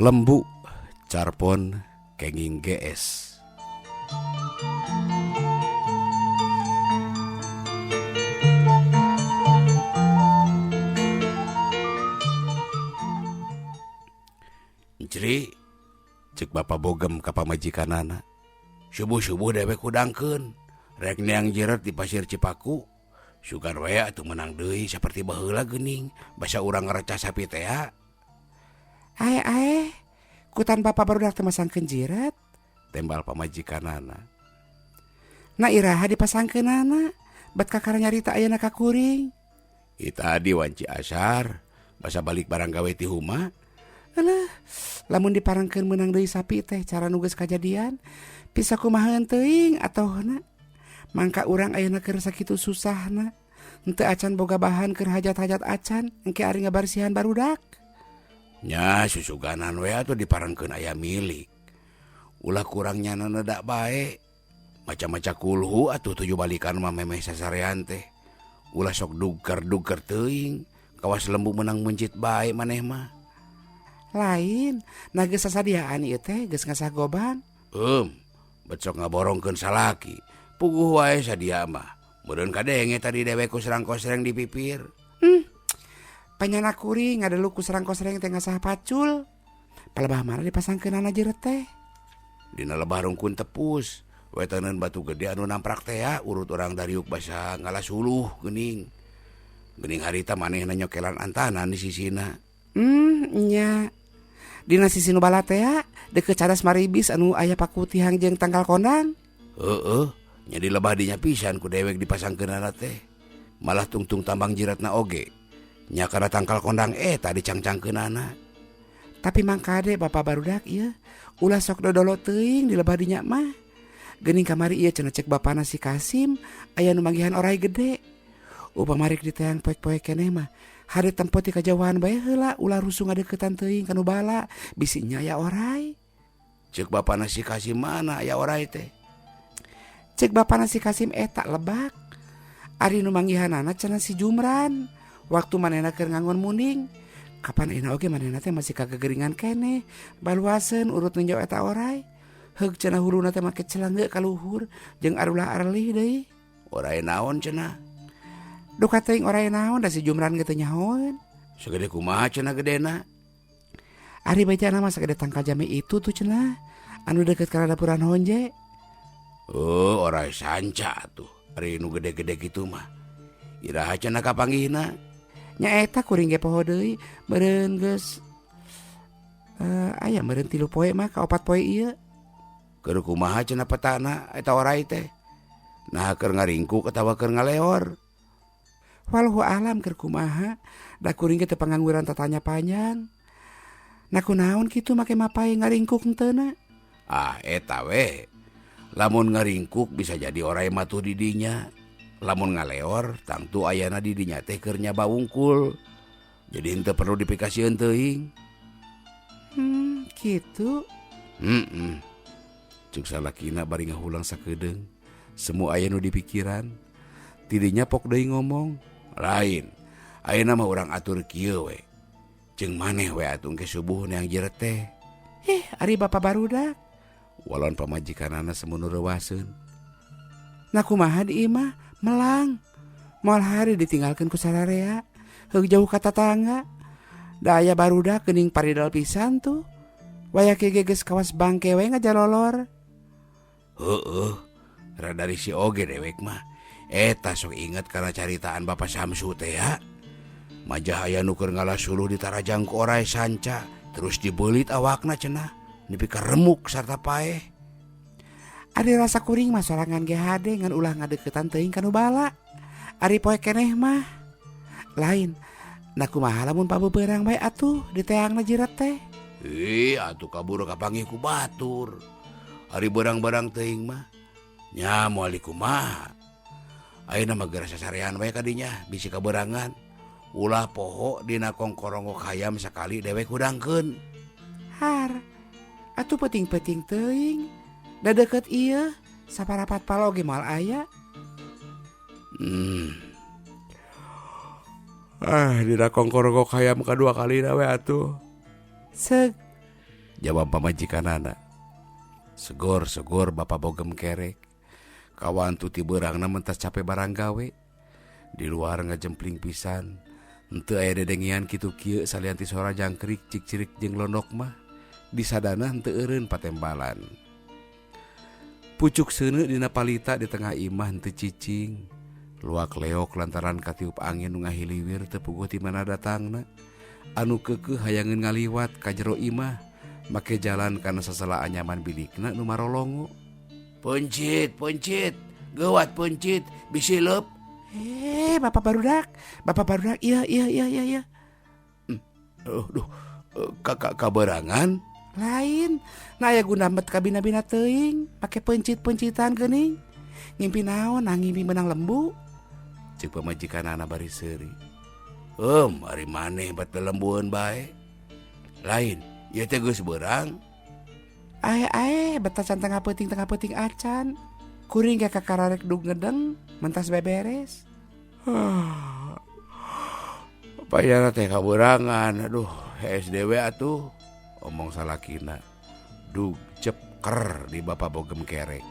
Lembu carpon kenging GS. Encri, cek Bapak Bogem ka pamajikanana. Subuh-subuh dewek hudangkeun, rek neang jeret di pasir Cipaku. Sugan we atuh menang deui saperti baheula geuning, basa urang ngarecah sapi teh. Ae ae, kutan Bapak barudak teh masangkeun jiret, tembal pamajikanana. Na iraha dipasangkeunana, bet kakara nyarita ayeuna ka kuring. Tadi wanci asar, basa balik barang gawe ti huma. Alah, lamun diparangkeun meunang deui sapi teh cara nu geus kajadian, bisa kumaha teuing atohna. Mangka urang ayeuna keur sakitu susahna, henteu acan boga bahan keur hajat-hajat acan, engke ari ngabarsihan barudak. Nya susuganan we atuh diparangkeun aya milik. Ulah kurang nyana nedak bae. Maca-maca kulhu atuh tujuh balikan mah memeh sasarean teh. Ulah sok duger-duger teuing, kawas lembu menang mencit bae maneh mah. Lain, nah geus sasadiaan ieu teh geus ngasah gobang. Bet sok ngaborongkeun salaki. Puguh wae sadia mah. Meureun kadenge tadi dewek ku serang-kosreng di pipir. Panyana kuring ngadelu ku serang-kosreng teh ngasah pacul. Palebah mana dipasangkeunana jeret teh? Dina lebah rungkun tepus. Wetaneun batu gede anu namprak teh urut urang dariuk basa ngalas huluh geuning. Geuning harita manehna nyokelan antanan di sisina. Nya. Dina sisi nu bala teh deket cadas maribis anu aya pakutihang jeung tangkal kondang. Heeh, nya di lebah dinya pisan ku dewek dipasangkeunana teh. Malah tungtung tambang jiratna oge. Nya kana tangkal kondang eta dicangcangkeunana. Tapi mangkade Bapak barudak ieu ulah sok dodolo teuing di lebah dinya mah. Geuning kamari ieu cenah cek bapana si Kasim aya nu manggihan orai gede. Upama rek diteang poek-poek keneh mah hade tempo ti kajauhan bae heula ulah rusuh ngadeukeutan teuing ka nu bala bisi nya aya orai. Cek bapana si Kasim mana aya orai teh? Cek bapana si Kasim eta lebak. Ari nu manggihanana cenah si Jumran. Waktu manehna keur ngangon muning. Kapan ayeuna oge manehna teh masih kagegeringan keneh. Baluaseun urut ninjo eta orai. Heug cenah huluna teh make celangge ka luhur jeung arulah arlih deui. Orai naon cenah? Duka teuing orai naon da si Jumran ge teu nyahoeun. Sagede kumaha cenah gedena? Ari bejana mah sagede tangkal jame itu tuh cenah. Anu deukeut kana dapuran honje. Oh, orai sanca atuh. Ari nu gede-gede kitu mah. Iraha cenah kapanggihna? Nya eta kuring ge poho deui, meureun geus aya meureun 3 poe mah ka 4 poe ieu. Keur kumaha cenah petana eta orai teh? Nah keur ngaringkuk atawa keur ngaleor? Wallahu alam keur kumaha, da kuring ge teu pangangguran tatanya panjang. Nah kunaon kitu make mapai ngaringkuk henteuna? Ah eta we. Lamun ngaringkuk bisa jadi orai matuh di dinya. Lamun ngaleor tangtu ayana di dinya teh keur nyaba wungkul. Jadi henteu perlu dipikasieun teuing. Kitu. Heeh. Cuk salakina bari ngahulang sakedeung. Semu aya nu dipikiran. Tidinya pok deui ngomong. Lain. Ayeuna mah urang atur kieu we. Jeung maneh we atuh engke subuh neang jeret teh. Ari bapa barudak. Walon pamajikanana semu nu reuwaseun. Nah kumaha di imah melang. Moal hari ditinggalkeun ku sararea. Heug jauh ka tatangga. Da aya barudak geuning paridal pisan tuh. Waya ke geus kawas bangke we ngajalolor. Heueuh, rada risi oge dewek mah. Eta sok inget kana caritaan Bapak Samsu teh ya. Majah aya nu keur ngalas suluh ditarajang ku orai sanca, terus dibeulit awakna cenah, nepi ka remuk sarta paeh. Ari rasa kuring mah sorangan ge hade ngan ulah ngadeukeutan teuing ka nu bala. Ari poe keneh mah lain. Nah kumaha lamun pabeberang bae atuh diteangna jiret teh. Ih, atuh kabur kapanggih ku batur. Ari berang-berang teuing mah nya moal dikumaha. Ayeuna mah geura sasarean bae kadinya bisi kaberangan. Ulah poho dina kongkorongok hayam sakali dewek hudangkeun. Har, atuh peuting-peuting teuing. Da deukeut ieu saparapat pal oge moal aya. Ah, dina kongkorongok hayam kadua kalina we atuh. Seug. Jawab pamajikanana. Segor-segor Bapak Bogem kerek. Kawantu ti beurangna mentas cape barang gawe. Di luar ngajempling pisan. Henteu aya dedengian kitu kieu salian ti sora jangkrik cik-cirik jeung londok mah. Disadana henteu eureun patembalan. Pucuk seuneu dina palita di tengah imah henteu cicing. Luak leok lantaran katiup angin nu ngahiliwir teu puguh ti mana datangna. Anu keukeuh hayangeun ngaliwat ka jero imah make jalan kana sasela anyaman bilikna nu marolongo. Pencit, pencit, geuwat pencit, bisi leup. Bapak barudak, iya iya iya iya iya. Duh, kakak kaberangan lain. Nah aya guna met kabina-bina teuing, pake pencit-pencitan geuning. Ngimpi naon, nah ngimpi menang lembu. Ceuk pamajikanana bari seuri. Ari maneh bat lembueun bae. Lain, ieu teh geus beurang. Ae-ae, betacan tengah peuting acan. Kuring ge kakararek dug ngedeng, mentas beberes. Payana teh kaberangan, aduh, SDW atuh. Omong salakina. Dug cepker di Bapak Bogem kerek.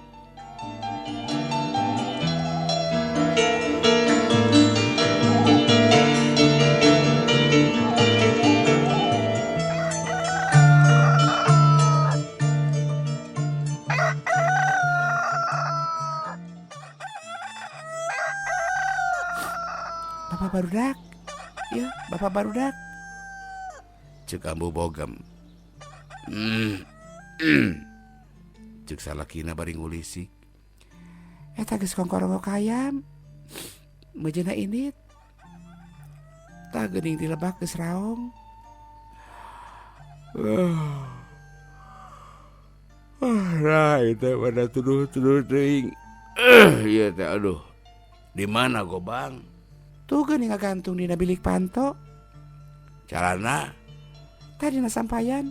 Bapak barudak, ya Bapak barudak. Ceuk Ambu Bogem. Ceuk salakina bari ngulisik. Eta geus kongkorongo kayam. Mejeuna init. Tah geuning di lebak geus raong. Nah itu pada tuduh-tuduh teuing. Ieu teh aduh. Di mana gobang? Tuh geuning ngagantung dina bilik panto. Carana? Tadi na sampayan.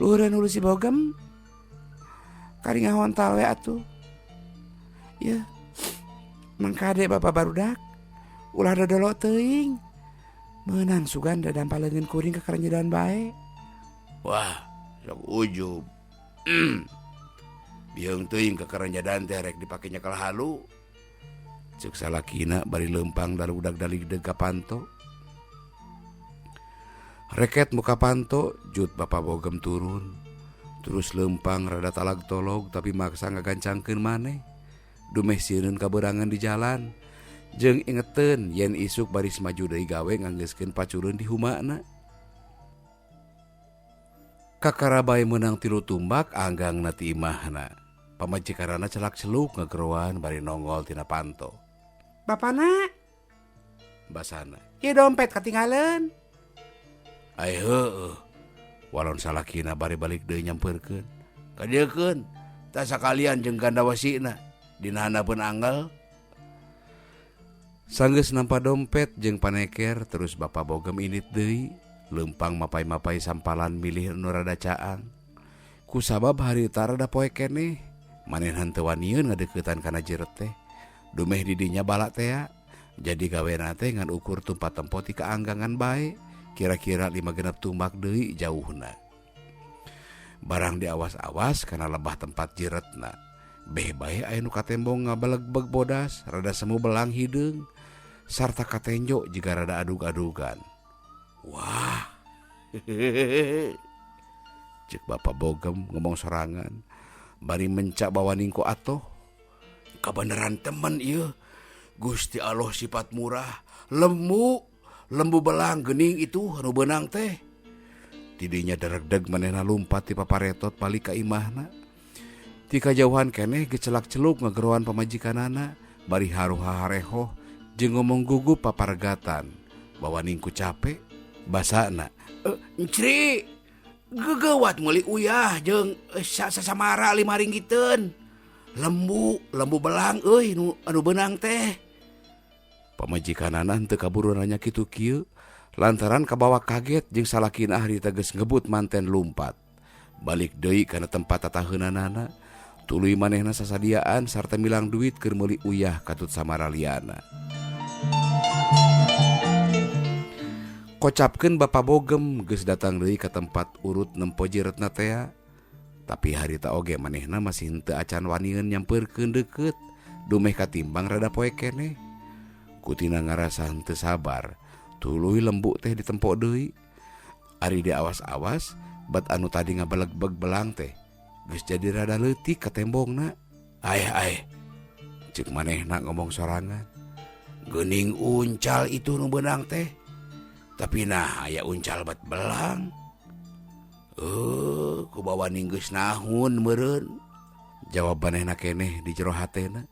Luhureun hulu si Bogem. Kari ngahontal we atuh. Yeuh. Mangkade Bapak barudak. Ulah dodolo teuing. Meunang sugan dadampa leungeun kuring ka karenjedan bae. Wah, sok ujub. Bieung teuing ka karenjedan teh rek dipake nyekel halu. Ceuk salakina bari leumpang darudak daligdeg ka panto. Reket muka panto, jut Bapak Bogem turun. Terus leumpang rada talag tolog tapi maksa ngagancangkeun maneh. Dumeh sieun kaberangan di jalan. Jeung ingeteun yen isuk baris maju deui gawe nganggeuskeun pacureun di humana. Kakara bae meunang 3 tumbak anggangna ti imahna. Pamajikanana celak-celuk ngegeroan bari nongol tina panto. Bapana? Basana. Ieu dompet katinggaleun. Ai heueuh. Walon salakina bari balik deui nyampeurkeun. Kadieukeun tah sakalian jeung gandawasina dina handapeun angel. Sanggeus nampa dompet jeung paneker terus Bapak Bogem init deui, leumpang mapai-mapai sampalan milih nu rada caang. Kusabab harita rada poe keneh, manehna teu wanieun ngadeuketan kana jeret teh. Dumeh didinya balak tea, jadi gawena teh ngan ukur tumpat tempo ti kaanggangan bae, kira-kira 5 genep tumbak deui jauhna. Barang diawas-awas kana lebah tempat jiretna. Beh bae aya nu katembong ngabelegbeg bodas, rada semu belang hideung, sarta katenjo jiga rada adug-adugan. Wah. Ceuk Bapak Bogem ngomong sorangan, bari mencak bawa ningko atoh. Kabeneran temen ieu. Gusti Allah sifat murah, lembu, lembu belang geuning itu anu beunang teh. Tidinya deregdeg manehna lumpat ti paparetot balik ka imahna. Ti kajauhan keneh gecelak-celuk ngageroan pamajikanana, bari haruha-harehoh jeung ngomong gugup papargatan. Bawa ningku capek, basana. Encri, gegewat meuli uyah jeung sasamara 5 ringgiteun. Lembu, lembu belang euy nu anu beunang teh. Pamajikanana henteu kaburu nanya kitu kieu, lantaran kabawa kaget jeung salakina harita geus ngebut manten lumpat. Balik deui kana tempat tataheunanana, tuluy manehna sasadiaan sarta milang duit keur meuli uyah katut samaraliana. Kocapkeun Bapa Bogem geus datang deui ka tempat urut nempo jiretna tea. Tapi harita oge manehna masih henteu acan wanieun nyampeurkeun deukeut dumeh katimbang rada poek keneh. Kutina ngarasa henteu sabar, tuluy lembu teh ditempo deui. Ari diawas-awas, bat anu tadi ngabelegbeg belang teh geus jadi rada leutik ka tembongna. Aeh aeh, ceuk manehna ngomong sorangan. Geuning uncal itu nu beunang teh. Tapi nah aya uncal bat belang. Kubawa geus nahun meureun. Jawab manehna keneh di jero hatena.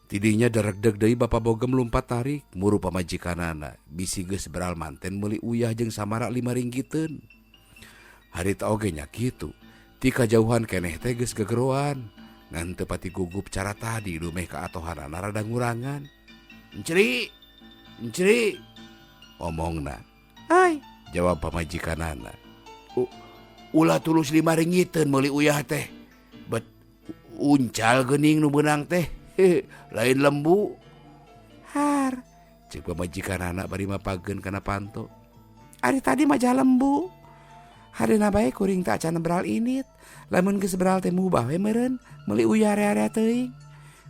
Tidinya daregdeg deui Bapa Bogem lumpat tarik muru pamajikanana bisi geus beral manten meuli uyah jeung samara 5 ringgiteun. Harita oge nya kitu. Ti kajauhan keneh teh geus gegeroan. Ngan teu pati gugup cara tadi dumeh kaatohanana rada ngurangan. Encri, encri, omongna. Ai, jawab pamajikanana. Ulah tulus 5 ringgiteun meuli uyah teh. Bet uncal geuning nu beunang teh. Lain lembu. Har, ceuk pamajikanana bari mapageun kana panto. Ari tadi mah lembu. Harina bae kuring teh acan beral init. Lamun geus beral teh mubah we meureun meuli uyah area-area teuing.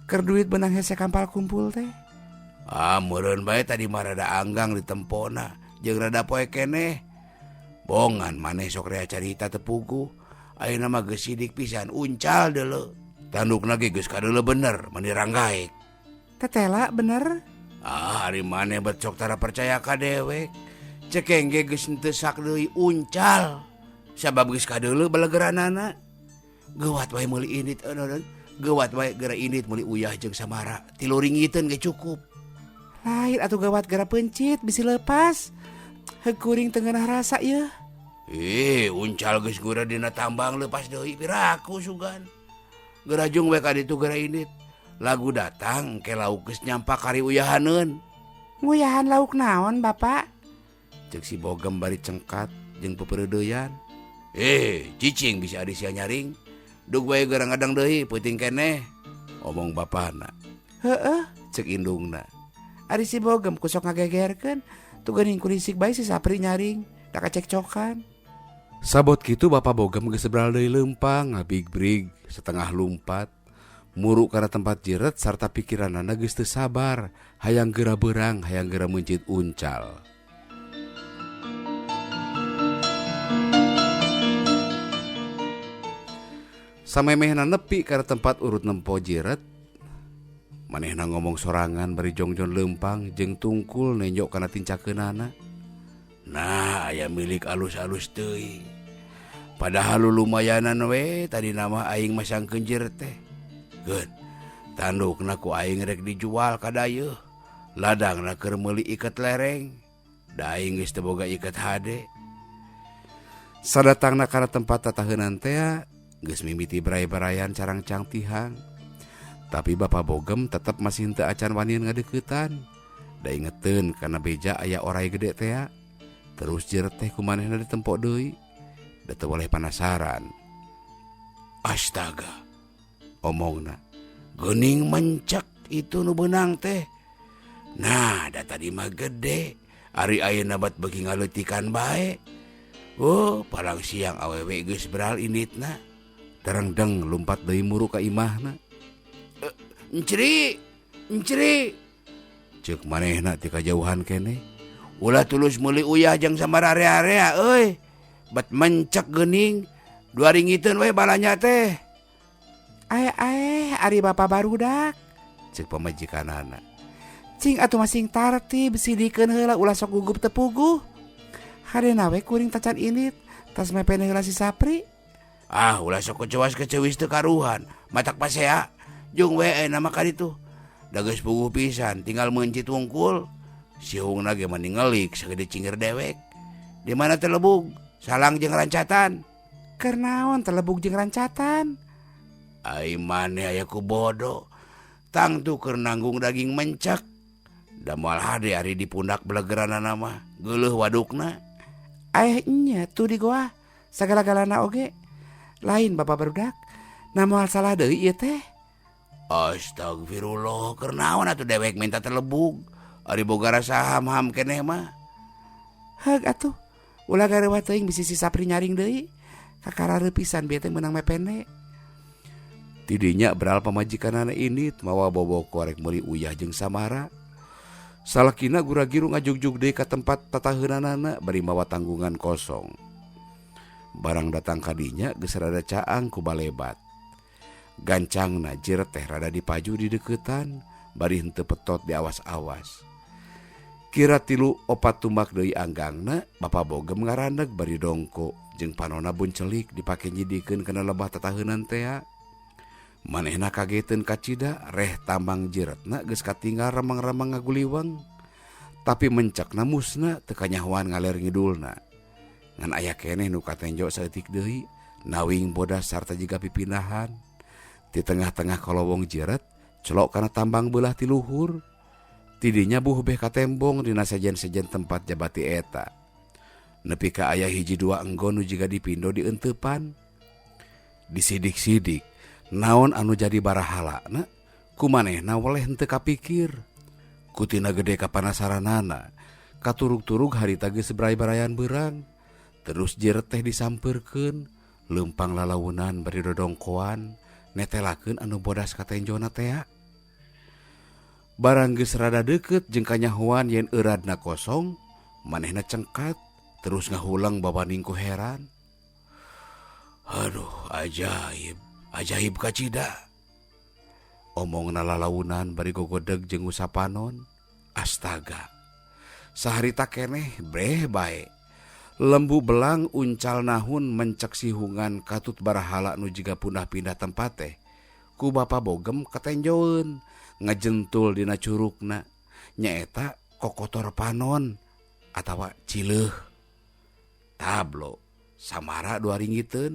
Keur duit beunang hese kampal kumpul teh. Ah, meureun bae tadi mah rada anggang ditempona jeung rada poe keneh. Bongan maneh sok rea carita teu puguh. Ayeuna mah geus sidik pisan uncal deuleu. Tandukna ge geus kadeuleu bener meni ranggaek. Tetela bener. Ah, ari maneh bet sok tara percaya ka dewek. Cekeng ge geus henteu sak deui uncal. Sabab geus kadeuleu belegeranana. Geuwat wae meuli indit eureun. Geuwat wae geura indit meuli uyah jeung samara. 3 ringgiteun ge cukup. Lain atuh gawat gara pencit bisi lepas. Heug kuring teu ngeunah rasa yeuh. Uncal geus gura dina tambang lepas deui piraku sugan. Geura jung we ka ditu geura indit. Lagu datang ke lauk geus nyampak kari uyahaneun. Nguyahan lauk naon, Bapak? Ceuk si Bogem bari cengkat jeung pepereudeuyan. Cicing bisa adi sia nyaring. Dug wae geura ngadang deui peuting keneh. Omong bapana. Heueuh, ceuk indungna. Ari si Bogem ku sok ngagegerkeun, tuh geuning kurisik bae si Sapri nyaring, da kacekcokan. Sabot kitu Bapa Bogem geus sebral deui leumpang, ngabigbrig setengah lumpat. Muru kana tempat jiret sarta pikiranana geus teu sabar, hayang geura beurang, hayang geura meuncit uncal. Samemehna nepi kana tempat urut nempo jiret, manehna ngomong sorangan bari jongjon leumpang jeung tungkul nenjok kana tincakeunana. Nah, aya milik alus-alus teuing. Padahal lumayanan we tadi nama aing masangkeun jiret teh. Geun, tandukna ku aing rek dijual ka dayeuh. Ladangna keur meuli iket lereng. Da aing geus teu boga iket hade. Sadatangna kana tempat tataheunan tea, geus mimiti beray-berayan carangcang tihang. Tapi Bapa Bogem tetep masih henteu acan wanian ngadeuketan. Da ingeteun kana beja aya orai gede tea. Terus jiret teh ku manehna ditempok deui. Da teu boleh panasaran. Astaga, omongna. Geuning mencek itu nu beunang teh. Nah, da tadi mah gede. Ari ayeuna bat beuki ngaleutikan bae. Oh, palang siang awewe geus beral inditna. Terengdeng lumpat deui muru ka imahna. Encri, encri. Ceuk manehna ti kajauhan keneh. Ulah tulus meuli uyah jeung samara area-area euy. Bet mencek geuning. 2 ringgiteun we balanja teh. Ae ae, ari bapa barudak. Ceuk pamajikanana. Cing atuh masing tartib sidikeun heula ulah sok gugup teu puguh. Harena we kuring tacan indit, tas mepene heula si Sapri. Ah, ulah sok kecewas kecewis teu karuhan. Matak pasea. Jung we nama ka ditu. Da geus puguh pisan, tinggal meuncit wungkul. Siungna ge mah ningelik sagede cingir dewek. Di mana telebug? Salang jeung rancatan. Keur naon telebug jeung rancatan? Ai maneh aya ku bodoh. Tangtu keur nanggung daging mencek. Da moal hade ari di pundak belegeranana mah, geuleuh wadukna. Aeh nya tuh di goa, sagala-galana oge. Lain bapa barudak, na moal salah deui ieu teh. Astagfirullah, keur naon atuh dewek minta telebug. Ari boga rasa ham-ham keneh mah. Heug atuh. Ulah gareuwah teuing bisi si Sapri nyaring deui. Kakara pisan bieu teh meunang mepende. Tidinya beral pamajikanana indit mawa boboko rek meuli uyah jeung Samara. Salakina gura-giru ngajugjug deui ka tempat tataheunanana bari mawa tanggungan kosong. Barang datang ka dinya geus rada caang ku balebat. Gancangna jiret teh rada dipaju di deukeutan bari henteu petot diawas-awas. Kira 3-4 tumbak deui anggangna, Bapa Bogem ngaraneg bari dongko jeung panona buncelik dipake nyidikeun kana lebah tataheunan tea. Manehna kageteun kacida reh tambang jiretna geus katinggal remang-remang ngaguliweng. Tapi mencekna musna teu kanyahoan ngaler ngidulna. Ngan aya keneh nu katenjo saeutik deui, nawing bodas sarta jiga pipindahan. Di tengah-tengah kolowong jiret, celok kana tambang beulah ti luhur. Tidinya buh beh katembong dina sejen-sejen tempat jabati eta. Nepi ka aya hiji dua enggon nu jiga dipindo dienteupan. Disidik-sidik naon anu jadi barahalana kumanehna weleh henteu kapikir. Kutina gede kapanasaranana, katurug-turug harita geus bray-barayan beurang. Terus jiret teh disampeurkeun, leumpang lalaunan bari dodongkoan, netelakeun anu bodas katenjona tea. Barang geus rada deukeut jeung kanyahoan yen euradna kosong, manehna cengkat terus ngahulang babaning ku heran. Aduh, ajaib. Ajaib kacida. Omongna lalaunan bari gogodeg jeung ngusapanon. Astaga. Saharita keneh breh bae. Lembu belang uncal nahun mencek sihungan katut barahala nu jiga pundah-pindah tempat teh. Ku Bapa Bogem katenjoeun ngajentul dina curugna. Nyaeta kokotor panon atawa cileuh. Tablo Samara 2 ringgiteun.